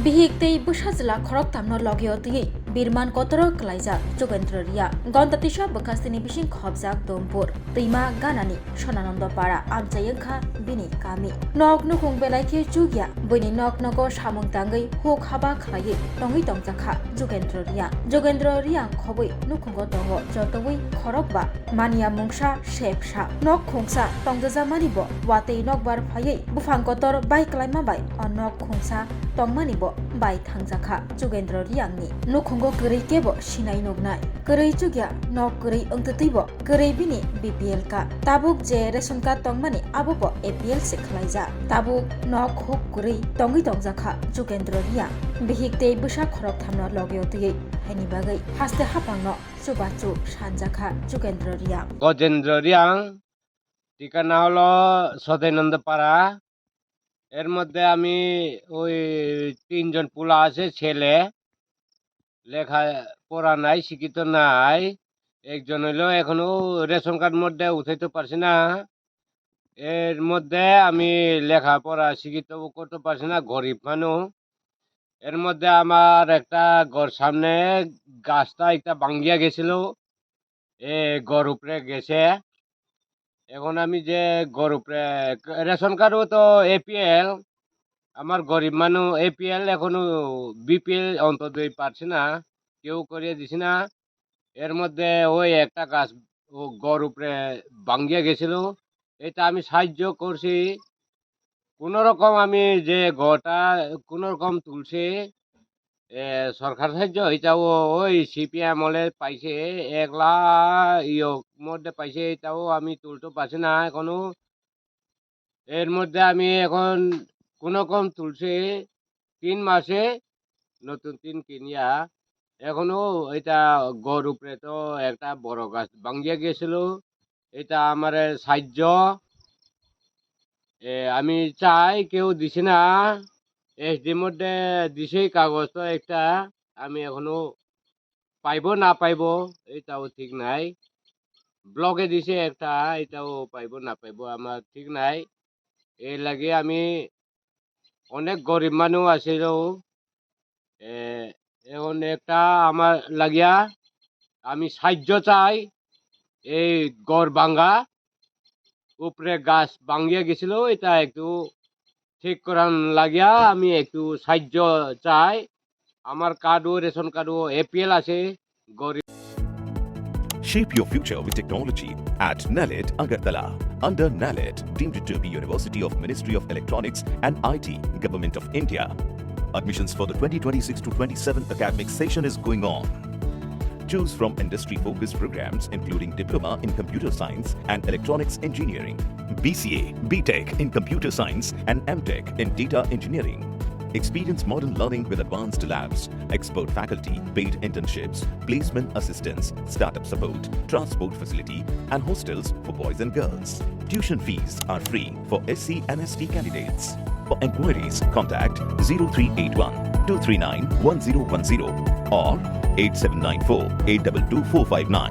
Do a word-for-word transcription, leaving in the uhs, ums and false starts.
Bihik tei bwsa jwla khoroktham no logi o twiwi birman kotoro kwlaijak Jugendra Reang. Gonta tisa bwkhastini bising khobjak Dompur, twima ganani Sonananda Para amchai wngkha bini kami. Nok nukhung belai khe chukya, buini nok nogo samung tangwi huk haba khlaiwi tongwi tongjakha Jugendra Reang. Jugendra Reang khobwi nukhungo tongo jotowi khorokba. Mania mungsa, sepsa, nok khungsa tongdajamani bo watwi nokbar phaiwi buphang kotor bai klaima bai o nok khungsa tongmani bo bai thangjakha Jugendra Reangni. Nukhungo kwrwi kebo sinai nuknai. Kwrwi chukya nok kwrwi wngtwtwi bo kwrwi bini B P L ka. Tabuk je ration card tongmani abo bo A P L se khwlaijak. Tabuk nok huk kwrwi tongwi tongjakha Jugendra Reang. Bihik tei bwsa khorokthamno logi o twiwi haini bagwi haste haphangno chubachu sanjakha Jugendra Reang. Gajendra রিয়াং, ঠিকানা হলো সদয়নন্দ পাড়া। এর মধ্যে আমি ওই তিনজন পোলা আছে, ছেলে, লেখাপড়া নাই, শিক্ষিত নাই। একজন হইলো এখনো রেশন কার্ড মধ্যে উঠাইতে পারছি না। এর মধ্যে আমি লেখাপড়া শিক্ষিত করতে পারছি না, গরিব মানুষ। এর মধ্যে আমার একটা ঘর সামনে গাছটা একটা ভাঙ্গিয়া গেছিল, এ ঘর উপরে গেছে। এখন আমি যে ঘর উপরে রেশন কার্ডও তো এ পি এল, আমার গরিব মানুষ এ পি এল এখনো বি পি এল অন্তত পারছি না, কেউ করিয়ে দিছি না। এর মধ্যে ওই একটা গাছ ও ঘর উপরে ভাঙ্গিয়া গেছিল, এটা আমি সাহায্য করছি। কোনো রকম আমি যে ঘরটা কোনো রকম তুলছি, এ, সরকার সাহায্য এটাও ওই সি পি এম আমলে পাইছে এক লাখ ইয়ো মধ্যে পাইছে, এটাও আমি তুলতে পারছি না এখনো। এর মধ্যে আমি এখন কোনো রকম তুলছি তিন মাসে নতুন টিন কিনিয়া। এখনো এটা ঘর উপরে তো একটা বড় গাছ ভাঙ্গিয়া গেছিল, এটা আমারে সাহায্য। এ, আমি চাই কেউ দিছে না, এস ডি মধ্যে দিছেই কাগজ তো একটা, আমি এখনো পাইবো না পাইবো এটাও ঠিক নাই। ব্লকে দিছে একটা, এটাও পাইবো না পাইবো আমার ঠিক নাই। এর লাগে আমি অনেক গরিব মানুষ আছিল। এ, এখন একটা আমার লাগিয়া আমি সাহায্য চাই। এই ঘর ভাঙ্গা উপরে গাছ ভাঙ্গিয়া গেছিল, এটা একটু ঠিক করান লাগিয়া আমি একটু সাহায্য চাই। আমার কার্ডও, রেশন কার্ডও এ পি এল আছে, গরিব। Shape your future with technology at NALET Agartala. Under NALET, deemed to be University of Ministry of Electronics and I T, Government of India. Admissions for the twenty twenty-six to twenty-seven academic session is going on. Choose from industry-focused programs including Diploma in Computer Science and Electronics Engineering, B C A, B Tech in Computer Science and M Tech in Data Engineering. Experience modern learning with advanced labs, expert faculty, paid internships, placement assistance, startup support, transport facility, and hostels for boys and girls. Tuition fees are free for S C and S T candidates. For enquiries, contact zero three eight one two three nine one zero one zero or eight seven nine four eight double two four five nine.